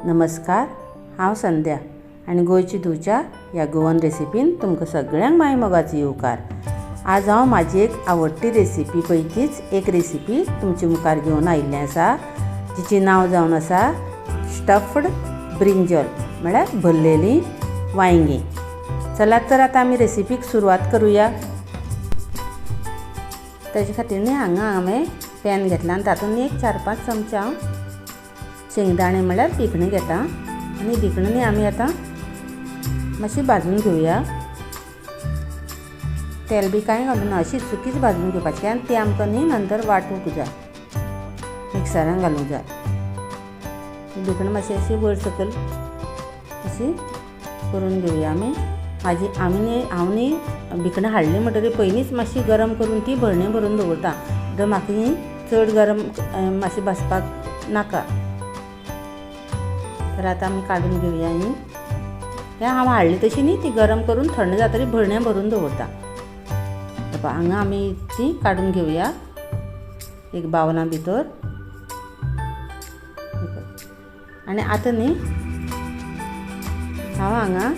नमस्कार, हांव संध्या आनी गोंयची धुवच्या ह्या गोवन रेसिपीन तुमकां सगळ्यांक माय मोगाचो येवकार. आज हांव म्हाजी एक आवडटी रेसिपी पैकीच एक रेसिपी तुमचे मुखार घेवन आयिल्लें आसा, जिचें नांव जावन आसा स्टफ्ड ब्रिंजल, म्हळ्यार भरलेली वांयगीं. चलात तर आतां आमी रेसिपीक सुरवात करुया. ताजे खातीर न्ही हांगा हांवें पॅन घेतलां आनी तातूंत एक 4-5 चमचे हांव शेंगदाणे म्हळ्यार भिकणां घेता आनी भिकणां न्ही आमी आतां मातशी भाजून घेवया. तेल बी कांय घालूं ना, अशीच सुकीच भाजून घेवपाची आनी ती आमकां न्ही नंतर वांटूंक जाय, मिक्सरान घालूंक जाय. भिकणां मातशी अशी वयर सकयल अशी करून घेवया आमी. म्हाजी आमी न्ही हांव न्ही भिकणां हाडली म्हणटकीर पयलींच मातशी गरम करून ती भरणे भरून दवरता, तर म्हाका न्ही चड गरम मातशी भाजपाक नाका. तर आतां आमी काडून घेवया न्ही. तें हांव हाडली तशी न्ही ती गरम करून थंड जातकीर भरणे भरून दवरता. हांगा आमी ती काडून घेवया एक बावलां भितर. आनी आतां न्ही हांव हांगा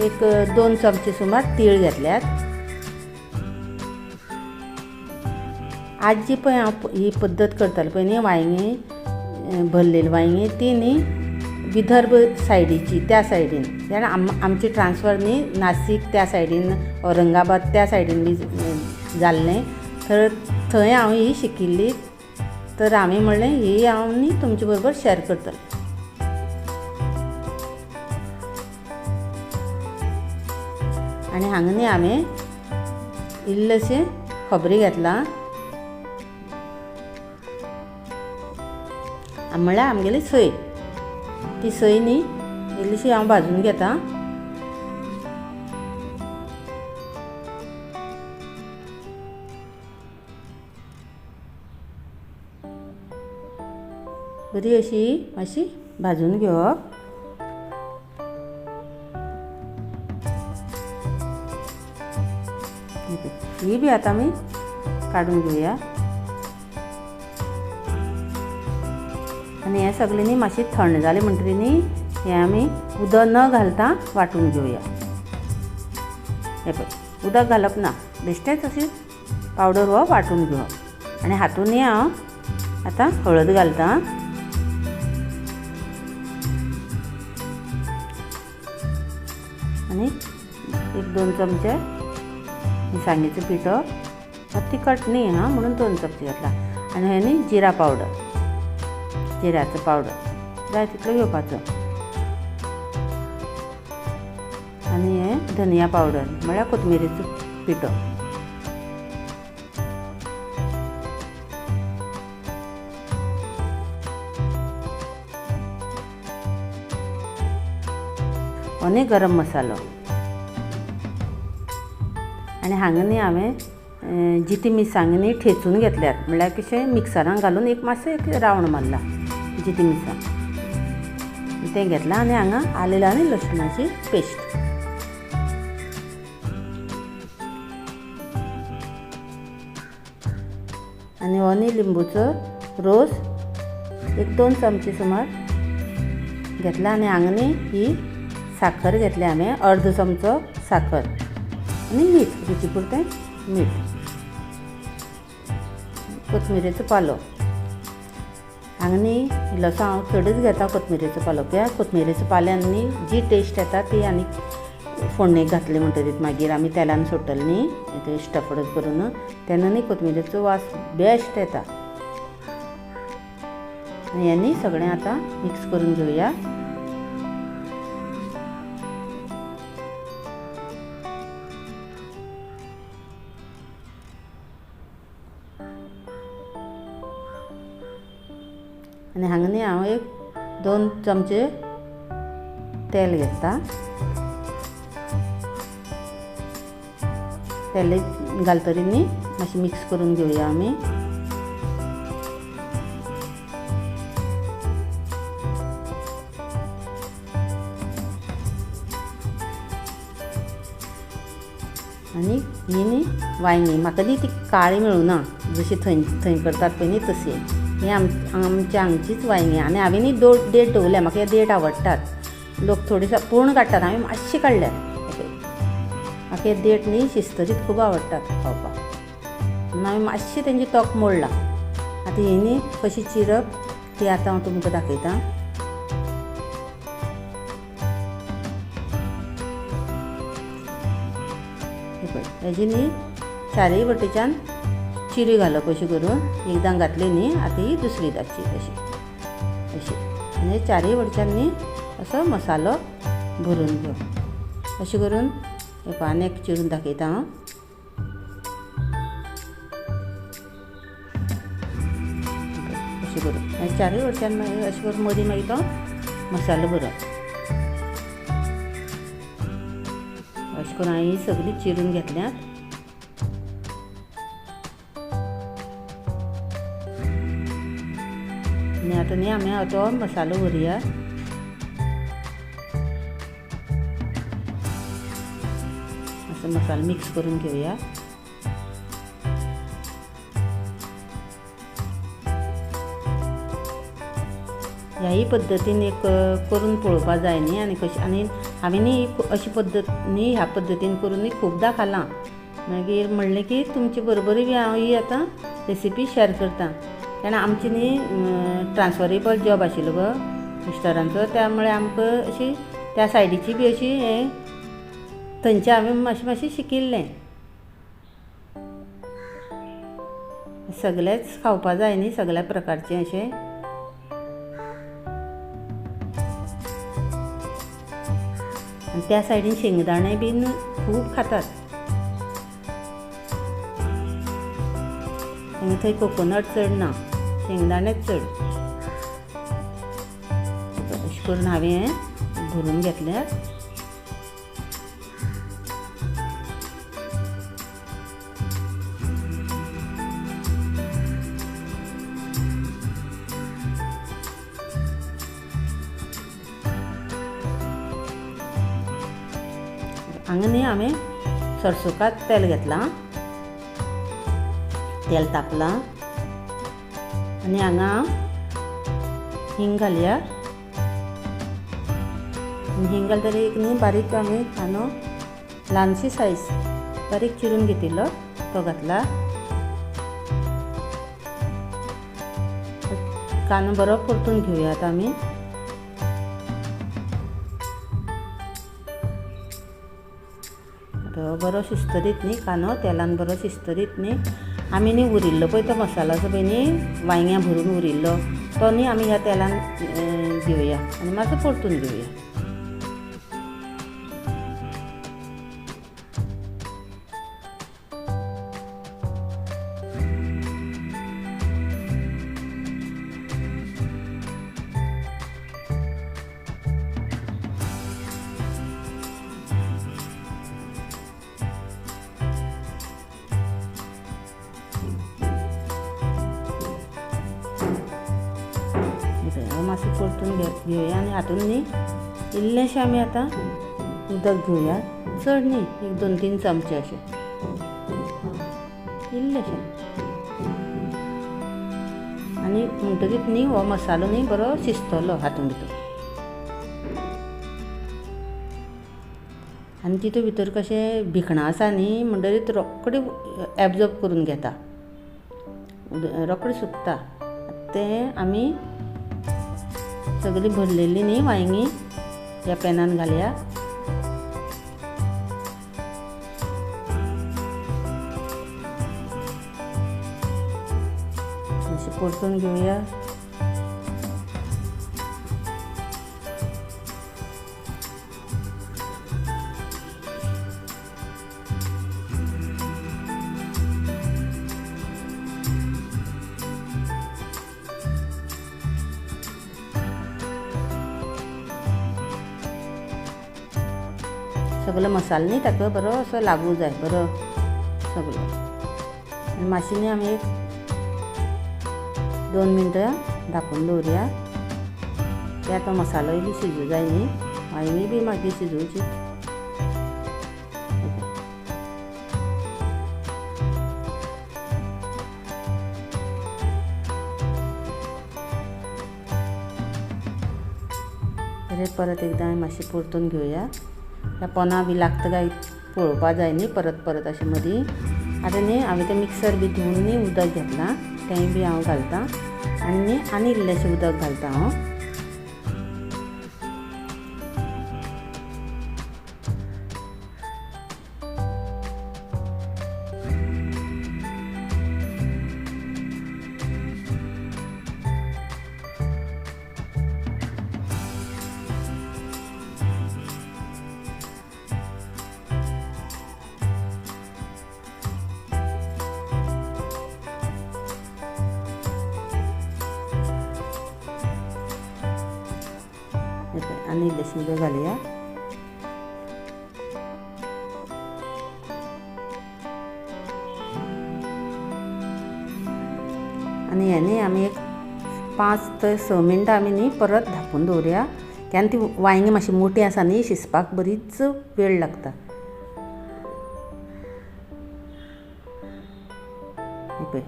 एक 2 चमचे सुमार तीळ घेतल्यात. आज जी पळय हांव ही पद्दत करतालें पळय न्ही वांयगीं भरलेली वांयगीं ती न्ही विदर्भ सायडीची, त्या सायडीन, कारण आमची ट्रान्सफर न्ही नासीक त्या सायडीन, औरंगाबाद त्या सायडीन बी जाल्लें, तर थंय हांव ही शिकिल्ली. तर हांवें म्हणलें ही हांव न्ही तुमचे बरोबर शेअर करतलें. आनी हांगा न्ही हांवें इल्लेशें खोबरें घेतलां, म्हळ्यार आमगेली सय, ती सय न्ही इल्लीशी हांव भाजून घेता. बरी अशी मातशी भाजून घेवप. ही बी आतां आमी काडून घेवया. आनी हें सगळें न्ही मातशें थंड जालें म्हणटकीर न्ही हें आमी उदक न घालता वांटून घेवया. हें पळय उदक घालप ना, बेश्टेंच अशें पावडर हो वांटून घेवप. आनी हातूंत न्ही हांव आतां हळद घालता, आनी 1-2 चमचे मिरसांगेचो पिठो, तिखट न्ही हां म्हणून 2 चमचे घातला. आनी हें न्ही जिरा पावडर, जिऱ्याचो पावडर जाय तितलो घेवपाचो. आनी हें धनिया पावडर म्हळ्यार कोथमिरेचो पिठो. आनी गरम मसालो. आनी हांगा न्ही हांवें जिती मिरसांग न्ही ठेचून घेतल्यात, म्हळ्यार कशें मिक्सरान घालून एक मातशें एक रावंड मारला जिती मिरसांग, तें घेतलां. आनी हांगा आलें आनी लसणाची पेस्ट. आनी हो न्ही लिंबूचो रोस 1-2 चमचे सुमार घेतला. आनी हांगा न्ही ही साखर घेतल्या हांवें, अर्द चमचो साखर आनी मीठ, रुची पुरतें मीठ, कोथमिरेचो पालो. हांगा न्ही इल्लोसो हांव चडच घेता कोथमिरेचो पालो, कित्याक कोथमिरेचो पाल्यान न्ही जी टेस्ट येता ती आनी फोडणेक घातली म्हणटकीर मागीर आमी तेलान सोडटले न्ही ते स्टफड करून, तेन्ना न्ही कोथमिरेचो वास बेस्ट येता. आनी हें न्ही सगळें आतां मिक्स करून घेवया. आनी हांगा न्ही हांव 1-2 चमचे तेल घेता. तेल घालतकीर न्ही मातशें मिक्स करून घेवया आमी. आनी ही न्ही वांयगीं म्हाका न्ही ती काळी मेळूना, जशी थंय थंय करतात पळय न्ही तशी. ही आमच्या हांगचीच वांयगीं. आनी हांवें न्ही देड दवरल्या, म्हाका हे देड आवडटात. लोक थोडी पूर्ण काडटात, हांवें मातशी काडल्यात. म्हाका हे देठ न्ही शिजतरीत खूब आवडटात खावपाक, म्हणून हांवें मातशें तेंची तोक मोडला. आतां ही न्ही कशी चिरप ती आतां हांव तुमकां दाखयतां. हेजी न्ही चारय वटेच्यान चिरी घालप अशी करून, एकदां घातली न्ही आतां ही दुसरी दाची अशी अशी, आनी चारय वटेच्यान न्ही असो मसालो भरून घेवप अशें करून. आनी एक चिरून दाखयता हांव. अशें करून चारय वटेच्यान मागीर अशें करून मदीं मागीर तो मसालो भरप. अशें करून हांवें सगळीं चिरून घेतल्यात. आनी आतां न्ही आमी तो मसालो भरुया. असो मसालो मिक्स करून घेवया. ह्याय पद्दतीन एक करून पळोवपा जाय न्ही. आनी कशी आनी हांवें न्ही अशी पद्दत न्ही ह्या पद्दतीन करून न्ही खुबदां खालां. मागीर म्हणलें की तुमचे बरोबरूय बी हांव ही आतां रेसिपी शेअर करता. कारण आमची न्ही ट्रान्सफरेबल जॉब आशिल्लो गो मिस्टरांचो, त्यामुळे आमकां अशी त्या सायडीची बी अशी हें थंयचें हांवें मातशें मातशें शिकिल्लें. सगळेंच खावपा जाय न्ही, सगळ्या प्रकारचें अशें. आनी त्या सायडीन शेंगदाणे बीन खूब खातात. आनी थंय कोकोनट चड ना, शेंगदाणेच चड. अशें करून हांवें भरून घेतल्यात. हांगा न्ही हांवें सरसोकात तेल घेतलां, तेल तापलां आनी हांगा हिंग घालया. हिंग घालतरी एक न्ही बारीक आमी कांदो ल्हानशी सायज बारीक चिरून घेतिल्लो तो घातला. कांदो बरो परतून घेवया आतां आमी. बरो शिजतरीत न्ही कांदो तेलान बरो शिजतरीत न्ही आमी न्ही उरिल्लो पळय तो मसालो आसा पळय न्ही वांयग्यां भरून उरिल्लो तो न्ही आमी ह्या तेलान घेवया आनी मातसो परतून घेवया. मातशें परतून घेवया आनी हातून न्ही इल्लेशें आमी आतां उदक घेवया, चड न्ही, एक 2-3 चमचे अशें इल्लेशें. आनी म्हणटकीच न्ही हो मसालो न्ही बरो शिजतलो हातूंत भितर. आनी तितूंत भितर कशें भिकणां आसा न्ही म्हणटकीच रोखडी एब्जॉर्ब करून घेता, रोखडी सुकता. तें आमी सगळी भरलेली न्ही वांयगीं ह्या पॅनान घालया. अशें परतून घेवया. सगळो मसालो न्ही ताका बरो असो लागू जाय बरो सगळो. आनी मातशें न्ही आमी एक 2 मिनटां धांपून दवरुया. ते आतां मसालोय बी शिजू जाय न्ही, वांयगीं बी मागीर शिजोवची. बरें परत एकदां मातशें परतून घेवया. ह्या पोना बी लागता काय पळोवपा जाय न्ही परत परत अशें मदीं. आतां न्ही हांवें तें मिक्सर बी धुवन न्ही उदक घेतलां तेंय बी हांव घालतां आनी न्ही आनी इल्लेंशें उदक घालता हांव. आनी इल्लेशें उदक घालया. आनी हें न्ही आमी एक 5 ते 6 मिनटां आमी न्ही परत धांपून दवरया, केन्ना ती वांयगीं मातशी मोटी आसा न्ही, शिजपाक बरीच वेळ लागता. पळय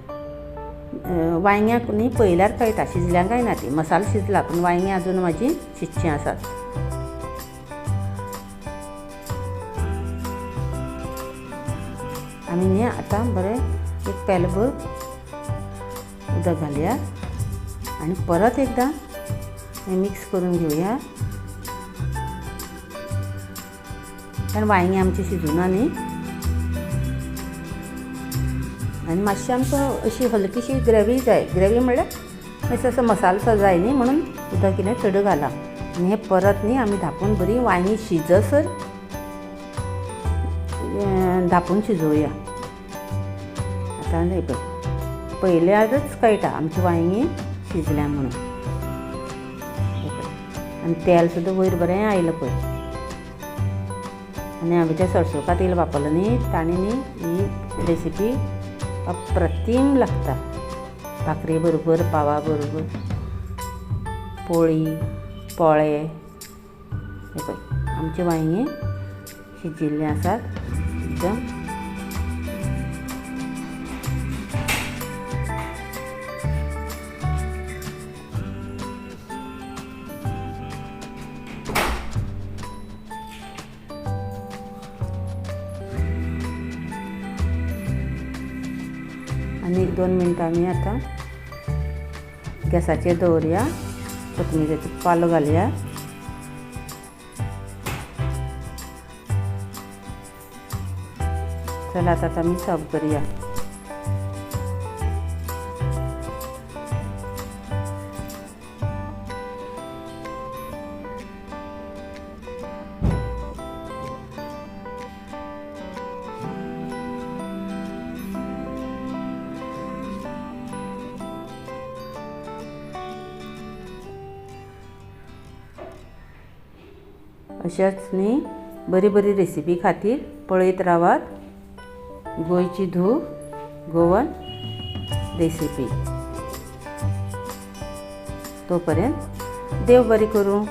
वांयग्याक न्ही पळयल्यार कळटा शिजल्या काय ना ती, मसालो शिजला पूण वांयगीं अजून म्हाजी शिजचीं आसात. आमी न्ही आतां बरें एक पेलभर उदक घालया आनी परत एकदां हें मिक्स करून घेवया, कारण वांयगीं आमची शिजूना न्ही. आनी मातशी आमकां अशी हलकीशी ग्रेवी जाय, ग्रेवी म्हणल्यार मातसो असो मसालो जाय न्ही, म्हणून उदक इल्लें चड घालां. आनी हें परत न्ही आमी धांपून बरी वांयगीं शिजसर धांपून शिजोवया. आतां न्ही पळय पयल्यारच कळटा आमची वांयगीं शिजल्या म्हणून. आनी तेल सुद्दां वयर बरें आयलां पळय. आनी हांवें तें सरसों का तेल वापरलां न्ही, ताणें न्ही ही रेसिपी अप्रतीम लागता. भाकरी बरोबर, पावा बरोबर, पोळी, पोळे. हे पळय आमची वांयगीं शिजिल्लीं आसात एकदम. आनी 1-2 मिनटां आमी आतां गॅसाचेर दवरया, कोथमिरेचो पालो घालया. चलात आतां आमी सर्व करया. अशाच न्ही बरी बरी रेसिपी खातीर पळयत रावात गोंयची धूव गोवन रेसिपी. तोपर्यंत देव बरी करूं.